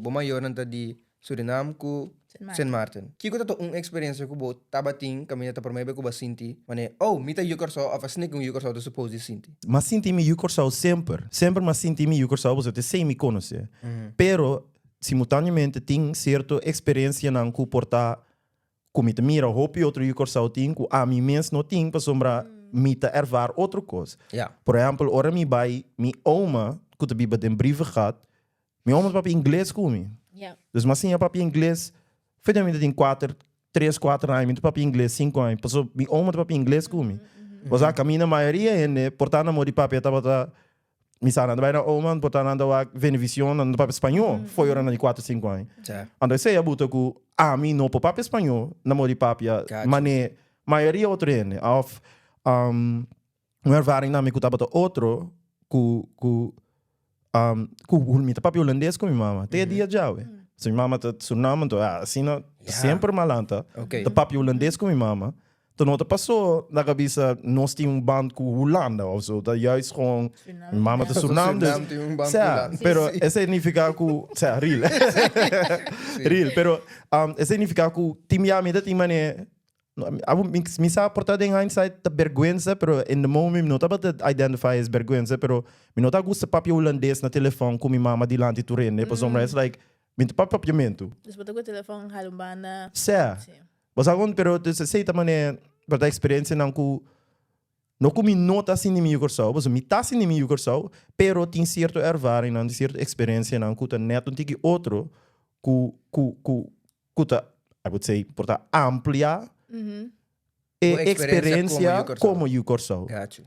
Bo mayornan ta di Surinam ku Sint Maarten. Kiko ta ta un eksperensia ku bo tabatin kaminda ta promé be ku bo a sinti manera, oh, mi ta yu Kòrsou òf asina ku un yu Kòrsou ta supos di sinti? M'a sinti mi yu Kòrsou semper. Semper m'a sinti mi yu Kòrsou pasobra ta esei mi konosé. Pero simultáneamente tin sierto eksperensianan ku por ta ku mi ta mira hopi otro yu Kòrsou tin ku ami mes no tin pasobra mi ta ervaar otro kos. Por ehèmpel ora mi bai mi oma ku ta biba den Brievengat, Mi oma ta papia ingles ku mi. Dus mi a siña papia ingles fe mi ta tin kuater, tres, kuater aña mi ta papia ingles sinku aña. Pasobra mi oma ta papia ingles ku mi. Osea kaminda mayoria hende por ta na mor di papia tabata mi sa nan ta bai na oma por ta nan ta wak Venevision nan ta papia spañó fo'i ora nan di kuater sinku aña. Anto esei a buta ku ami no por papia spañó na mor di papia manera mayoria otro hende òf Un ervaring na mi ku tabata otro ku ku ku mi ta papia hulandes ku mi mama te e dia djawe. So mi mama ta Suriname anto asina semper malanta ta papia hulandes ku mi mama. To no ta paso na kabisa nos tin un band ku Hulanda of so ta juist gewoon mi mama ta Suriname dus sea pero esei nifica ku sea real real pero esei nifica ku tin bia mi ta tin mane Mi sa por ta den hindsight ta berguensa, pero in the moment mi no tabata identify as berguensa, pero mi no ta gusta papia hulandes na telefon ku mi mama dilanti tur hende, pasobra it's like mi ta papia papiamentu. Dus bo ta ku e telefon hala un banda. Sea. Bo sa kon, pero dus esei ta manera, por ta experiencianan ku no ku mi no ta sinti mi yu Kòrsou, pasobra mi ta sinti mi yu Kòrsou, pero tin sierto ervaringnan, tin sierto experiencianan ku ta nèt un tiki otro ku ku ku ku ta, I would say, por ta amplia e Bo experiencia experiencia como yu Kòrsou. como yu Kòrsou. Gacho.